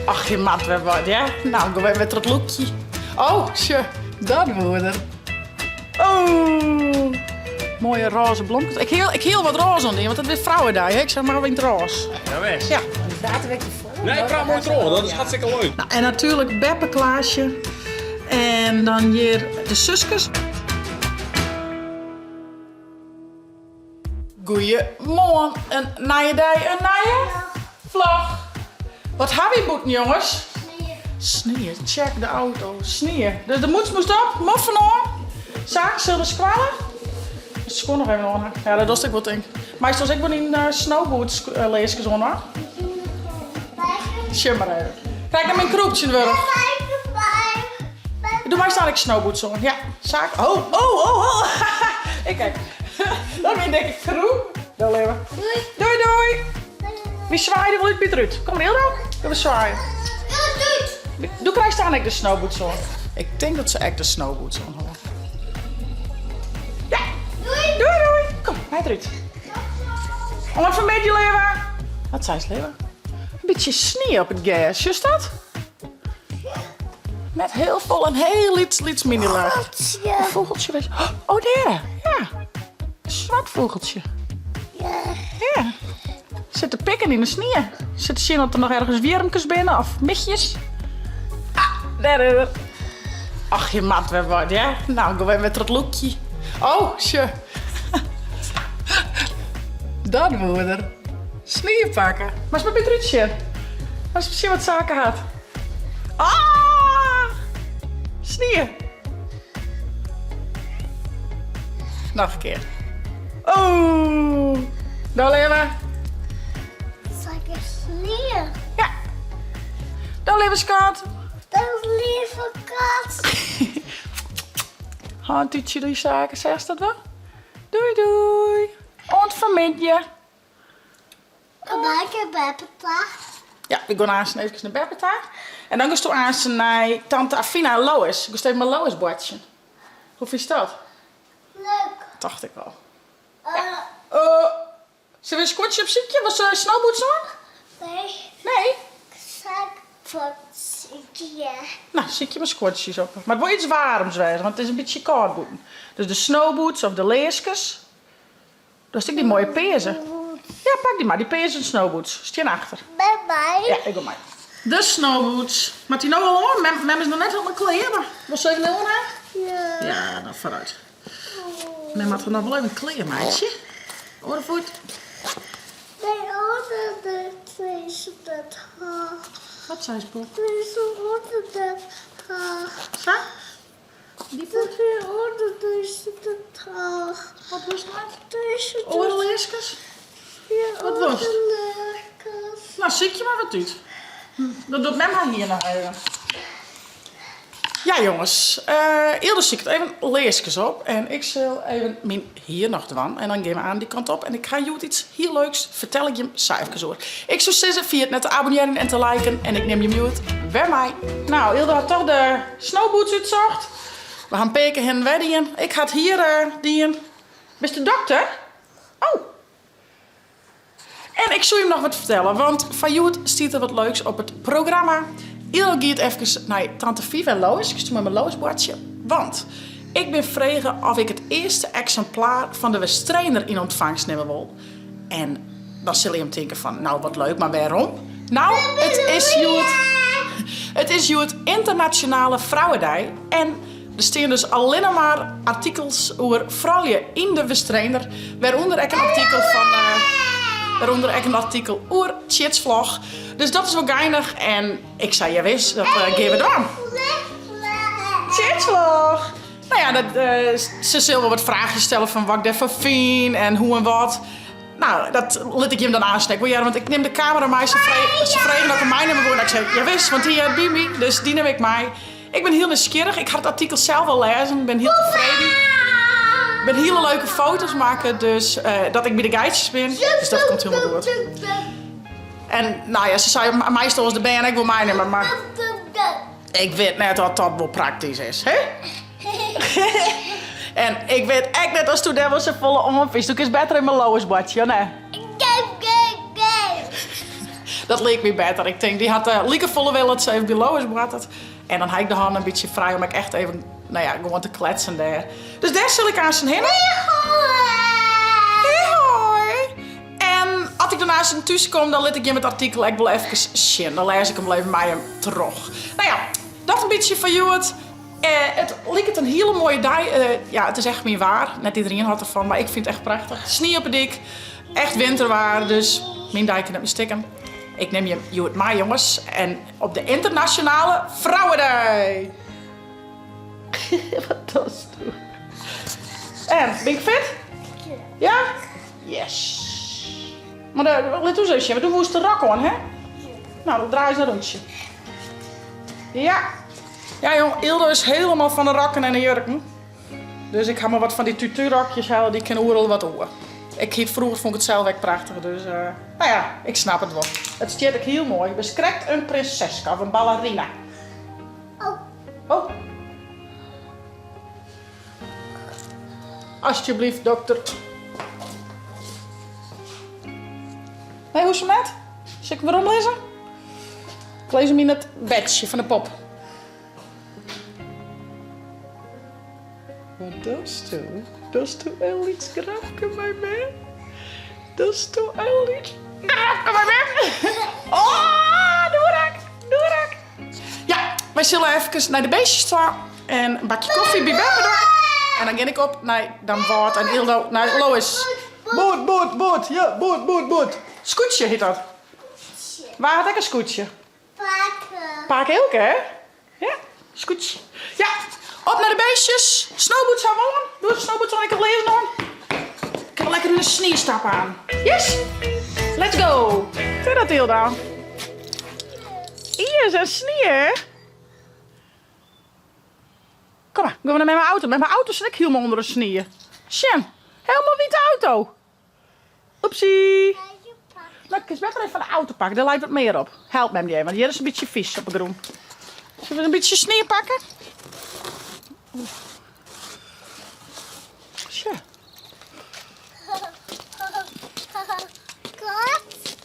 Ach, je moat wer wat, ja. Nou, go wer troch it lûkje. Oh, sjoch, dat woe er. Oh, moaie rôze blomkes. Ik hiel, ik hiel wat rôze oan dien, want it wie Vrouwendei, hè. Ik sei mar yn it rôze. Ja, best. Ja. Praat een beetje vol. Nee, ik praat mooi troch, dat is hartstikke leuk. Nou, en natuerlik Beppe Klaasje. En dan hjir de suskes. Goeiemoarn, in nije dei, in nije vlog. Wat ha wy bûten, jonges? Snie. Snie, check de auto. Snie. Dus de mûts moast op, moffen oan. Saak, sil de skoalle? De skuon noch even oan ha. Ja, dat dochst ek wol tink. Meist ons ek wol dyn snowboots learskes oan ha? Sjoch mar even. Krij ik noch myn krûp tsjintwurdich? Doe meist ek snowboots oan. Ja, saak. Oh, oh, oh, oh. Ik ek. Dat wie in dikke krûp. Doei, leave. Doei. Doei, doei. Wy swaaie wol út by it rút. Kom mar, Hilda. Kom we swaaien. Doe krijst dan ek de snowboots oan. Ik tink dat se ek de snowboots oan hawwe. Ja. Doei. Doei, doei. Kom, mei it rút. Oant fanmiddei, leave. Wat seist, leave? In bytsje snie op it gers, sjochst dat? Net hiel folle, in hiel lyts, lyts mini-laachje. In fûgeltsje. Oh, dêr. Ja. In swart fûgeltsje. Ja. Sit te pikken yn de snie. Sit te sjen oft der noch ergens wjirmkes binne of michjes. Ah, dêr is er. Ach, je moat wer wat, ja. Nou, go wer troch it lûkje. Oh, sjoch. Dat woe er. Snie pakke. Moatst mar by it rút sjen. Moatst sjen wat Sake hat. Ah! Snie. Noch in kear. Oh! No, leave. Sake snie. Ja. No, leave skat. Dat lieve kat. Handtútsje doe Sake, sechst dat wol? Doei doei. Oant fanmiddei. Kom ik Beppe ta? Ja, ik gean aanst eefkes nei Beppe ta. En dan gisto aanst nei tante Afina en Lois. Gisto even mei Lois boartsjen. Hoe fynst dat? Leuk. Tocht ik al. Ja. Uh, sille we in skuontsje opsykje? Wolst snowboots oan? Nee. Nee? Sykje. Nou, sykje mar skuontsjes op. Mar it wol iets waarms wêze, want it is in bytsje kâld bûten. Dus de snowboots of de learskes. Dochst ek dy moaie pearze? Ja, pak dy mar, dy pearze snowboots. Stean achter. Bye bye. Ja, ik gean mei. De snowboots. Moat dy no al oan? Mem, mem is noch net hielendal klear, mar wolst se even oan ha? Ja. Ja, dan foarút. Mem moat har noch wol even klear meitsje. Oare foet. Nee, onder de deze dat haar. Wat seist, Bob? Deze onder dat haar. Sa? Wat wolst net? Oare learskes? Wat wolst? Nou, sykje mar wat út. Dan docht mem har hier noch even. Ja, jonges. Ylde siket even learskes op en ik sil even myn hier noch dwaan en dan gean we aan dy kant op en ik ha hjoed iets hiel leuks, fertel ik jim sa efkes oer. Ik soe sizze, ferjit net te abonnearjen en te liken en ik nim jim hjoed wer mei. Nou, Ylde hat toch de snowboots útsocht. We ha in pear kear hin en wer dien. Ik ha it hier dien. Bist de dokter? Oh. En ik soe jim noch wat fertelle, want foar hjoed stiet der wat leuks op it programma. Ylde giet efkes nei tante Vief en Lois. Ik mei mei Lois boartsje. Want ik bin frege of ik it earste eksimplaar fan de Westrener yn ûntfangst nimme wol. En dan sille jim tinke fan, nou wat leuk, mar wêrom? Nou, it is hjoed, it is hjoed Ynternasjonale Frouwedei en der stean dus allinne mar artikels oer froulju yn de Westrener, wêrûnder ek in artikel fan, wêrûnder ek in artikel oer Tjitsvlog. Dus dat is wol geinich en ik sei jawis, dat gean we dwaan. Tjitsvlog! Nou ja, dat, se sil wol wat fraachjes stelle fan wat ik dêrfan fyn en hoe en wat. Nou, dat lit ik jim dan aanst ek wol hearre, want ik nim de kamera mei. Se fregen oft ik 'm meinimme woe en ik sei jawis, want dy heart by my, dus dy nim ik mei. Ik bin hiel nijsgjirrich, ik ha it artikel sels al lêzen, bin hiel tefreden. Der binne hiele leuke foto's makke, dus dat ik by de geitsjes bin, dus dat komt hielendal goed. En nou ja, se sei, meist oars de bern ek wol meinimme, mar ik wit net oft dat wol praktysk is, hè? En ik wit ek net oftsto dêr wol safolle oan fynst. Do kinst better even mei Lois boartsje, of net? Dat leek my better. Ik tink, dy hat likefolle wille as se even by Lois boartet. En dan ha ik de hannen in bytsje frij om ek echt even, no ja, gewoan te kletsen dêr. Dus dêr sil ik aansten hinne. Hoi! Hoi! En as ik dan aansten thús kom, dan lit ik jim it artikel ek wol efkes sjen. Dan lês ik him wol even mei jim troch. No ja, dat in bytsje foar hjoed. It liket in hiele moaie dei. Ja, it is echt myn waar. Net iederien hâldt derfan, mar ik fyn it echt prachtich. Snie op 'e dyk, echt winterwaar, dus myn dei kin net mear stikken. Ik nim jim hjoed mei, jonges. En op de Ynternasjonale Frouwedei! Wat dochst do? En, bin ik fit? Ja? Yes! Mar de, lit ús even sjen, want do woest de rok oan, hè? Nou, dan draai eens in rûntsje. Ja. Ja, jong, Ildo is helemaal fan de rokken en de jurken. Dus ik ha mar wat fan dy tutu-rokjes helle, dy kin oeral wat oer. Ik hie froeger fûn ik it sels ek prachtich, dus no ja, ik snap it wol. It stiet ek hiel moai. Bist krekt in prinseske of in ballerina. Oh. Oh. Alsjeblieft, dokter. Nee, hoecht se net? Sil ik werom lizze? Ik lis him yn it bedsje fan de pop. Wat dochsto? Dochsto in lyts grapke mei mem? Dochsto in lyts grapke mei mem? Oh, doerak, doerak. Ja, wy sille efkes nei de beestjes ta en in bakje kofje by beppe dwaan. En dan gean ik op nei Damwâld en Ildo nei Lois. Boet, boet, boet, ja, boet, boet, boet. Skûtsje hjit dat. Wa hat ek in skûtsje? Pake. Pake Eelke, hè? Ja, skûtsje. Ja, op nei de beestjes. Snowboots ha we oan. Doe de snowboots oan, ik ha learzens oan. Ik ha lekker yn de snie stappe aan. Yes! Let's go! Kin dat, Hilda? Iis en snie, hè? Kom mar, gean we nei myn auto. Mei myn auto sit ik hielendal ûnder de snie. Sjen, helemaal wite auto. Oepsie. Nou, kinst better even fan de auto pakke, dêr leit wat mear op. Help mem dy even, want hjir is in bytsje fys op 'e grûn. Sille we in bytsje snie pakke? Sja.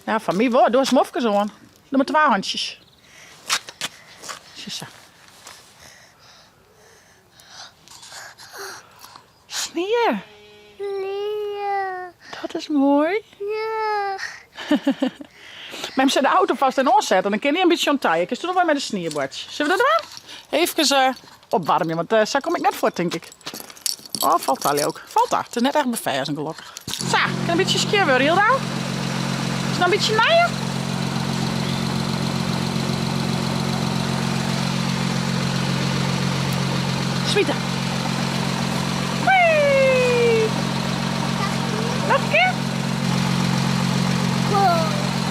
Ja, fan my wol. Doe mofkes oan. Doe mar twa hantsjes. Sa. Snie. Snie. Dat is moai. Ja. Mem sil de auto fêst even oansette, dan kin dy in bytsje oan tije. Kinst do noch wer mei de snie boartsje. Sille we dat dwaan? Eefkes eh, opwaarmje, want eh, sa kom ik net fuort, tink ik. Oh, falt ta, leau ik. Falt ta. It is net echt befêzen, gelokkich. Sa, kin in bytsje skjin wurde, Hilda. Is it noch in bytsje nijer? Smite. Wee! Noch in kear?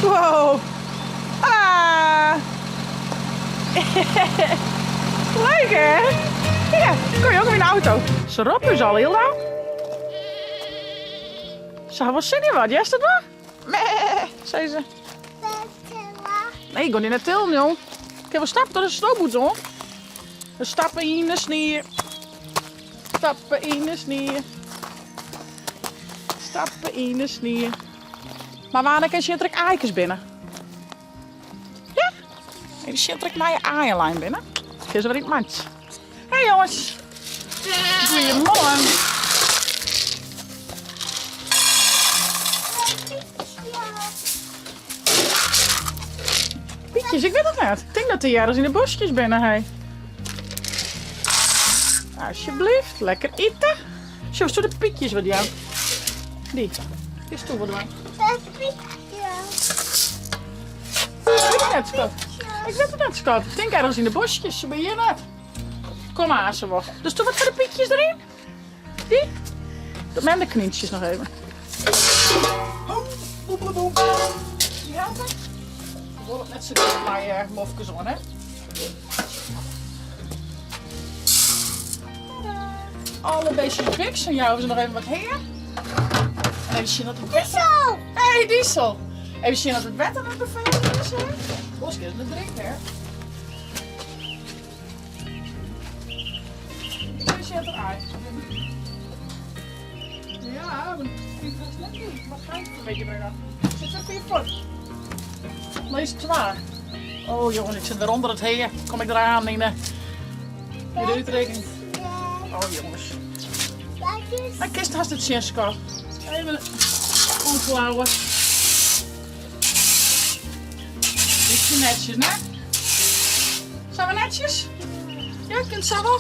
Wow. Ah. Leuk hè? Ja, kom je ook in de auto. Se roppe ús al, Hilda. Se ha wol sin yn wat, hearst dat wol? Meh, sei se. Nee, ik gean dy net tillen, jong. Ik kin wol stappe tot de snowboots oan. We stappe yn de snie. Stappe yn de snie. Stappe yn de snie. Mar wannear kin sjen dat der ek aaikes binne? Ja? Even sjen dat der ek nije aaien lein binne. Kin se wer yn it mantsje. Hey jonges. Goeiemoarn. Pietjes, ik wit it net. Ik tink dat dy ergens yn de boskjes binne, hey. Alsjeblieft, lekker ite. Sjochst de pietjes wat jaan? Dy. Kinst do wol dwaan. Ik wit it net, skat. Ik wit it net, skat. Ik tink ergens yn de boskjes. Se binne hjir net. Kom aan, se wol. Dus doe wat foar de pietjes deryn. Dy. Doe mem de knyntsjes noch even. Boem, Die helpen? Ik wol it net sa goed mei uh, mofkes oan, hè? Alle beestjes biks en jouwe se noch even wat hea. En even sjen dat it wetter... Diesel! Hey, diesel! Even sjen dat it wetter net befêstige is, hè? Oars kinne se net drinke, hè? Even sjen dat er aai. Ja, want ik was net niet. Wat ga ik een beetje brengen? Zit er voor je voet? Lees 2. Oh jongens, ik sit wer ûnder it hea. Kom ik deraan yn de, by de útrikking. Oh jongens. Mar kinst hast it sjen, skat. Even omklauwe. Bytsje netsjes, ne? Zijn we netjes? Ja, kunt zo wel?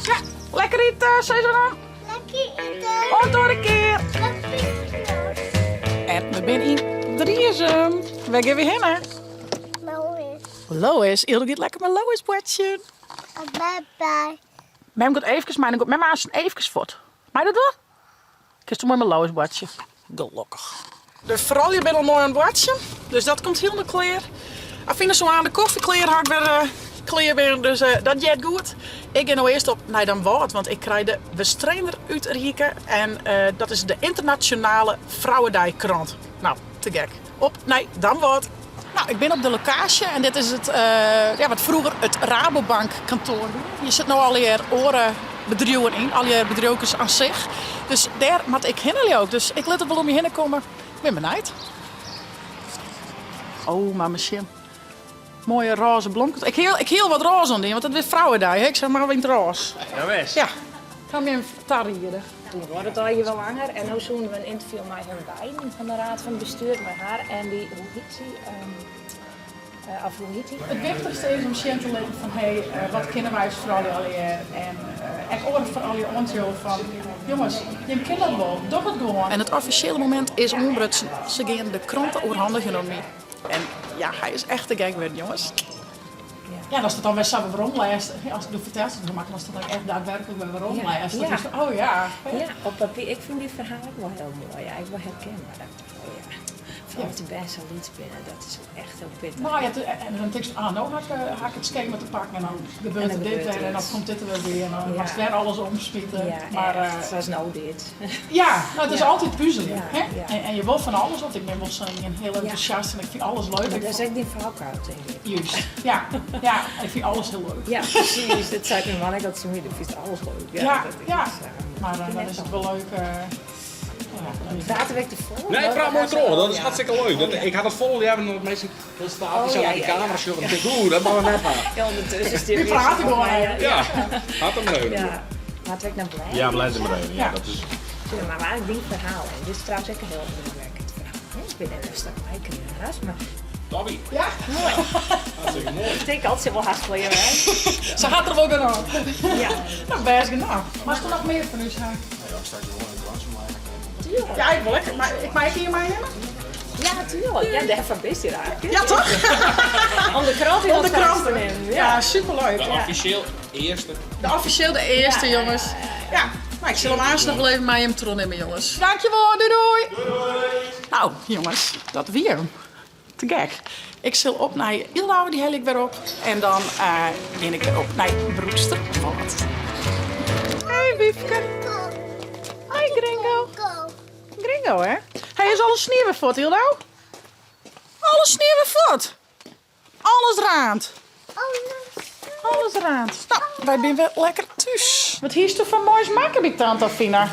Ja, lekker iten, zei ze dan. Lekker iten. Oant oare kear. En we binne yn Driezum. Wêr gean we hinne? Lois. Lois. Ildo giet lekker mei Lois boartsjen. Bye bye. Mem giet eefkes mei, dan giet mem aansten eefkes fuort. Mei dat wol? Kinst moai mei Lois boartsje. Gelokkich. De froulju binne al moai oan it boartsjen, dus dat komt hielendal klear. Afine soe aan de kofje klear ha ik wer eh, klear bin, dus eh, dat jet goed. Ik gean no earst op nei Damwâld, want ik krij de Westrener útrikke en eh, dat is de ynternasjonale Vrouwendeikrant. Nou, te gek. Op nei Damwâld. Nou, ik bin op de lokaasje en dit is it, ja, wat froeger it Rabobank kantoar wie. Hjir sit no allegear oare bedriuwen yn, allegear bedriuwkes an sich. Dus dêr moat ik hinne leau ik. Dus ik lit it wol oer my hinne komme. Ik bin benijd. Oh, mar sjen. Moaie rôze blomkes. Ik hie, ik hie al wat rôze oan dien, want it wie Vrouwendei. Hè? Ik sei mar yn it rôze. Ja, best. Ja, ik ha my even tariede. Toen duorre it allegear wol langer en no soene we in ynterview mei hun beiden fan de Raad van Bestuur, mei har en dy, hoe hiet sy? Of hoe hiet dy? It wichtichste is om sjen te litten fan hé, wat kinne wy as froulju allegear en ek oare froulju oan te jaan fan jonges, jim kinne dat wol, doch it gewoan. En it offisjele momint is oanbrutsen, se gean de krante oerhandigjen oan my. En ja, hy is echt te gek wurden, jonges. Ja, en ast it dan wer sa wer weromlêst, ast it doe fertelst, dan maklik ast it dan echt daadwerklik wer weromlêst. Dan tinkst oh ja. Ja, op papier. Ik fûn dy ferhaal ek wol hiel moai. Ja, ek wol herkenber. Dat ik tocht, oh ja. Foaral as de bern sa lyts binne, dat is echt hiel pittich. No ja, en dan tinkst, ah, no ha ik, ha ik it skema te pakken en dan gebeurt der dit wer en dan komt dit der wer by en dan moatst wer alles omsmite. Ja, mar, echt, sa as no dit. Ja, no it is altyd puzeljen, Ja, hè? ja. En je wol fan alles, want ik bin wol sa'n ien hiel entûsjast en ik fyn alles leuk. Maar dat is ek dyn valkuil, tink ik. Juist, ja. Ja, ik fyn alles hiel leuk. Ja, presys. Dat seit myn man ek altyd tsjin my, do fynst alles leuk. Ja, dat is, ja. eh, Mar eh, dan is it wol leuk. eh, ja, dan is Prate we ek te folle? Nee, praat moai troch. Dat is hartstikke leuk. Dat, ik ha dat folle leaver dan dat minsken hiel statisch Oh, ja, nei de ja, ja. kamera sjogge en tinke, oeh, dat moatte we net ha. Ja, ondertussen stiet We prate gewoan even. Ja, hat hem even. Ja. Moatte we ek nei Blêders? Ja, Blêders mar even. Ja, Ja. dat is... Ja, mar waar dyn ferhaal en dit is trouwens ek in hiel yndrukwekkend ferhaal. Hè? Ik bin net in stak meikrigen hast, mar Toppie. Ja, moai. Hartstikke moai. Ik tink altyd wol hast klear hè. Se hat der wol genôch. Ja. No, bêst genôch. Moatst der noch mear fan ús ha? Ja, ik straks wol in krantsje meinimme. Tuurlijk. Ja, ik wol ek. Mei ik mei ek ien meinimme? Ja, tuurlijk. Ja, dêrfoar bist hjir eigentlik. Ja, toch? Om de krant yn Om de ûntfangst krant. te nimmen. Ja, superleuk. De offisjeel earste. De offisjeel de earste, jonges. Ja, no, ik sil him aanst noch wol even mei jim trochnimme, jonges. Dankjewol, doei doei. No, jonges, dat wie him. Te gek. Ik sil op nei Ylauwe, dy helje ik wer op. En dan eh, gean ik wer op nei Broeksterwâld. Hey, Wiefke. Hoi, Gringo. Gringo, hè? Hey, is alle snie wer fuort, Yldo? Alle snie wer fuort. Alles raand. Alles raand. No, wy binne wer lekker thús. Wat hiest foar moais makke by tante Alfina?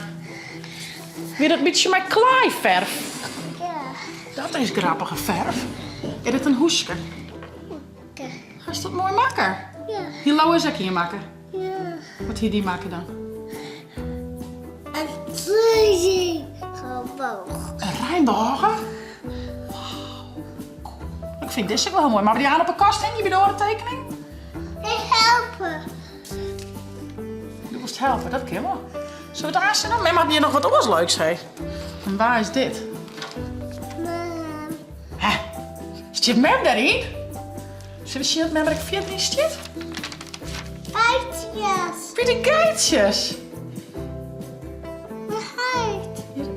Wie dat bytsje mei klaaiferf? Ja. Dat is grappige ferf. Is dit in hoeske? Hast dat moai makke? Ja. Hie Louis ek ien makke? Ja. Wat hie dy makke dan? In reinbôge. In reinbôge? Wauw, cool. Ik fyn dizze ek wol hiel moai. Moatte we dy aan op 'e kast hingje by de oare tekening? Ik helpe. Do wolst helpe, dat kin wol. Sille we it aansjen dan? Mem hat hjir noch wat oars leuks, hé. En wa is dit? Mem. Hè? Stiet mem dêryn? Sille we sjen oft mem der ek fierder yn stiet? Geitjes. By de geitsjes. De heit.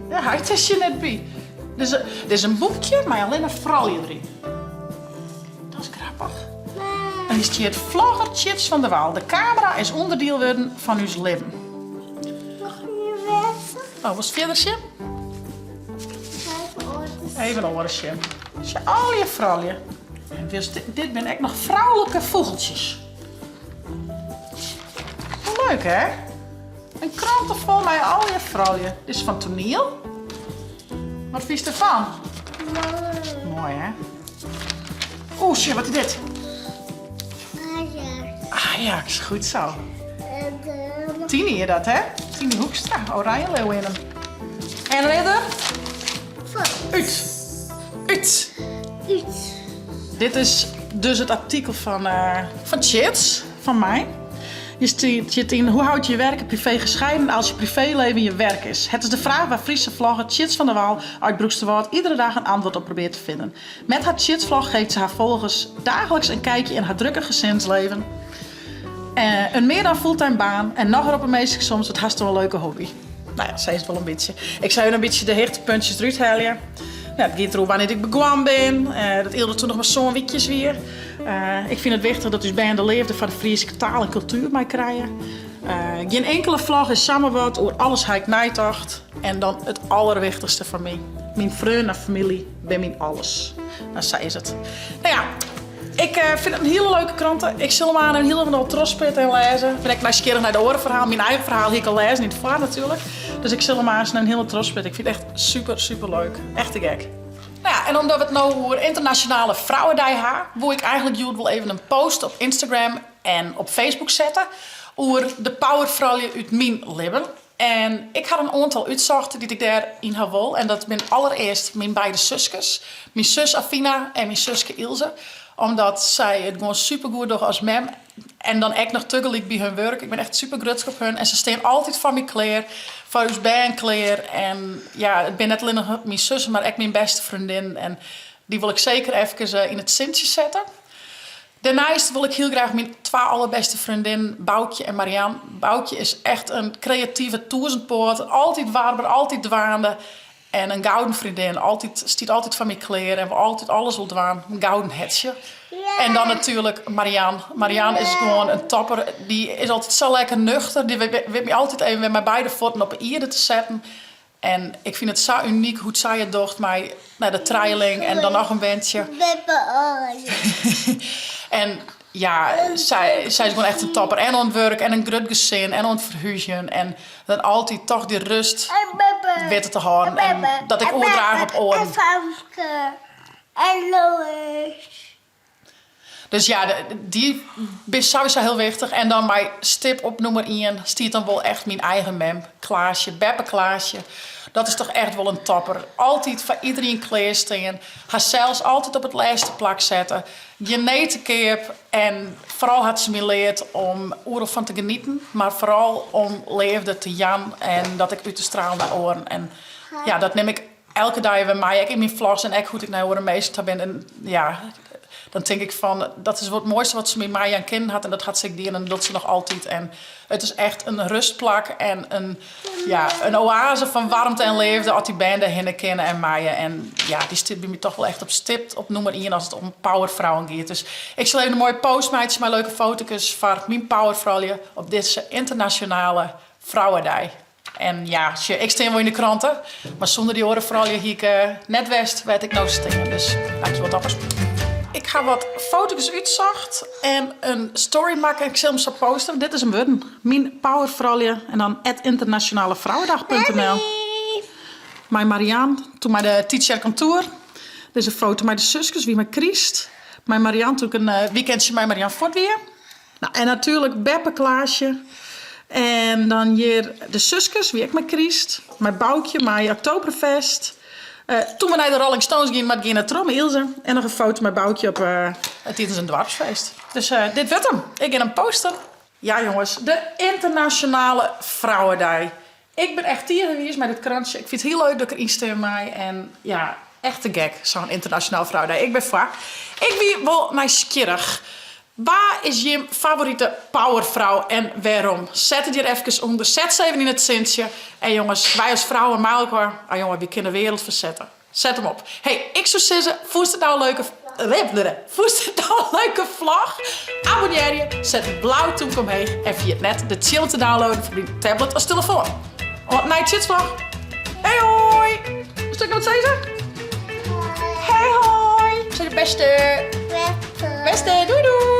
De heit is hjir net by. Dus, dit is in boekje mei allinne froulju deryn. Dat is grappich. En hjir stiet Vlogger Tjits van der Wal. De kamera is ûnderdiel wurden fan ús libben. Noch mear wêze? Oh, wolst fierder sjen? Even oare sjen. Sjoch, allegear froulju. En wist, dit binne ek noch froulike fûgeltsjes. Leuk, hè? In krante fol mei allegear froulju. Dit is fan toaniel. Wat fynst derfan? Moai. Moai, hè? Oeh, sjoch, wat is dit? Ajax. Ajax, goed zo. Tini is dat, hè? Tini Hoekstra, Oranje Leeuwinnen. En ridder? Ut. Ut. Ut. Dit is dus it artikel fan, uh, fan Tjits, fan my. Je stiet yn Hoe houd je je werk en privé gescheiden als je privéleven je werk is? Het is de vraag waar Friese vlogger Tjits van der Wal uit Broeksterwâld iedere dag een antwoord op probeert te vinden. Met haar Tjitsvlog geeft ze haar volgers dagelijks een kijkje in haar drukke gezinsleven. Uh, een meer dan fulltime baan en noch roppe minsken soms wat hasto in leuke hobby. Nou ja, sa is it wol in bytsje. Ik sil even in bytsje de hichtepuntjes derút helje. Nou, it giet deroer wannear't ik begûn bin, uh, dat Ilde toen noch mar sân wykjes wie. Uh, ik fyn it wichtich dat ús bern de leafde foar de Fryske taal en kultuer meikrije. Uh, gjin inkele vlog is samar wat, oer alles ha ik neitocht. En dan it allerwichtichste foar my, myn freonen en famylje binne myn alles. Nou, sa is it. Nou ja, ik uh, fyn it in hiele leuke krante. Ik sil him aanst hielendal trochspite en lêze. Bin ek nijsgjirrich nei de oare ferhalen. Myn eigen ferhaal hie ik al lêzen yn it foar natuerlik. Dus ik sil him aanst hielendal trochspite. Ik fyn it echt super, super leuk. Echt te gek. Nou ja, en omdat we it no oer Ynternasjonale Frouwedei ha, woe ik eigentlik hjoed wol even in post op Instagram en op Facebook sette oer de powerfroulju út myn libben. En ik ha in oantal útsocht dy't ik dêr yn ha wol. En dat binne allerearst myn beide suskes. Myn sus Afina en myn suske Ilse. Omdat sy it gewoan supergoed dogge as mem. En dan ek noch tagelyk by hun wurk. Ik bin echt super grutsk op hun. En se stean altyd foar my klear. Foar ús bern klear. En ja, it binne net allinnich myn sussen, mar ek myn bêste freondinnen. En dy wol ik seker efkes yn it sintsje sette. Dêrneist wol ik hiel graach myn twa allerbêste freondinnen Boukje en Marian. Boukje is echt in kreative tûzenpoat, altyd warber, altyd dwaande. En in gouden freondin, altyd, stiet altyd foar my klear en wol altyd alles wol dwaan. In gouden hertsje. En dan natuerlik Marian. Marian is gewoan in topper. Dy is altyd sa lekker nuchter. Dy wit my altyd even wer mei beide fuotten op 'e ierde te setten. En ik fyn it sa unyk hoe't sy it docht mei nou, de trijeling en dan noch in berntsje. En ja, sy, sy is gewoan echt in topper. En oan it wurk en in grut gesin en oan it ferhúzjen. En dan altyd toch dy rêst witte te hâlden. En dat ik oerdrage op oaren. En Famke en Lois. Dus ja, dy binne sawiesa hiel wichtich. En dan mei stip op nûmer ien stiet dan wol echt myn eigen mem, Klaasje, beppe Klaasje. Dat is toch echt wol in topper. Altyd foar iderien klearstean, harsels altyd op it lêste plak sette, gjin nee te keap. En foaral hat se my leard om oeral fan te genieten, mar foaral om leafde te jaan en dat ek út te stralen nei oaren. En ja, dat nim ik elke dei wer mei, ek yn myn vlogs en ek hoe't ik nei oare minsken ta bin. En ja, dan tink ik fan, dat is wol it moaiste wat se my meijaan kinnen hat en dat hat se ek dien en dat docht se noch altyd. En it is echt in rustplak en in, ja, in oaze fan waarmte en leafde as dy bern dêrhinne kinne en meie. En ja, dy stiet by my toch wol echt op stipt op nûmer ien as it om powerfrouwen giet. Dus ik sil even in moaie post meitsje mei leuke fotokes foar myn powerfroulju op dizze ynternasjonale Frouwedei. En ja, sjoch, ik stean wol yn de krante, mar sûnder dy oare froulju hie ik net west wêr't ik no stean. Dus dankjewol toppers. Ik ha wat foto's útsocht en in story makke. Ik sil 'm sa posten. Dit is 'm wurden. Myn powerfroulju en dan @internationalevrouwendag.nl. Mei Marianne, toen mei de Tytsjerk on Tour. Dit is in foto mei de suskes, wie mei kryst. Mei Marianne toen ik in weekendje mei Marianne fuort wie. Nou, en natuerlik beppe Klaasje. En dan hjir de suskes, wie ek mei kryst. Mei Boukje, mei Oktoberfest. Uh, toen we nei de Rolling Stones giene, mar it gie net troch mei Ilse. En noch in foto mei Boukje op uh, tidens in doarpsfeest. Dus uh, dit wurdt 'm. Ik gean 'm posten. Ja jonges, de Ynternasjonale Frouwedei. Ik bin echt tige wiis mei dit krantsje. Ik fyn it hiel leuk dat ik deryn stean mei. En ja, echt te gek, sa'n Ynternasjonale Frouwedei. Ik bin foar. Ik wie wol nijsgjirrich. Wa is jim favorite powerfrou en wêrom? Set it hjir efkes ûnder. Set se even yn it sintsje. En jonges, wy as frouwen mei elkoar, ah jonge, wy kinne de wereld fersette. Set 'm op. Hey, ik soe sizze, fûnst it no in leuke Fûnst it no in leuke vlog? Abonnearje, set in blau tûmke omheech en ferjit net de tsjil te downloaden foar dyn tablet of telefoan. Oant nije Tsjitsvlog. Hey hoi! Moatst ek noch wat sizze? Hey hoi! Sei de bêste. Bêste. Bêste, doei doei!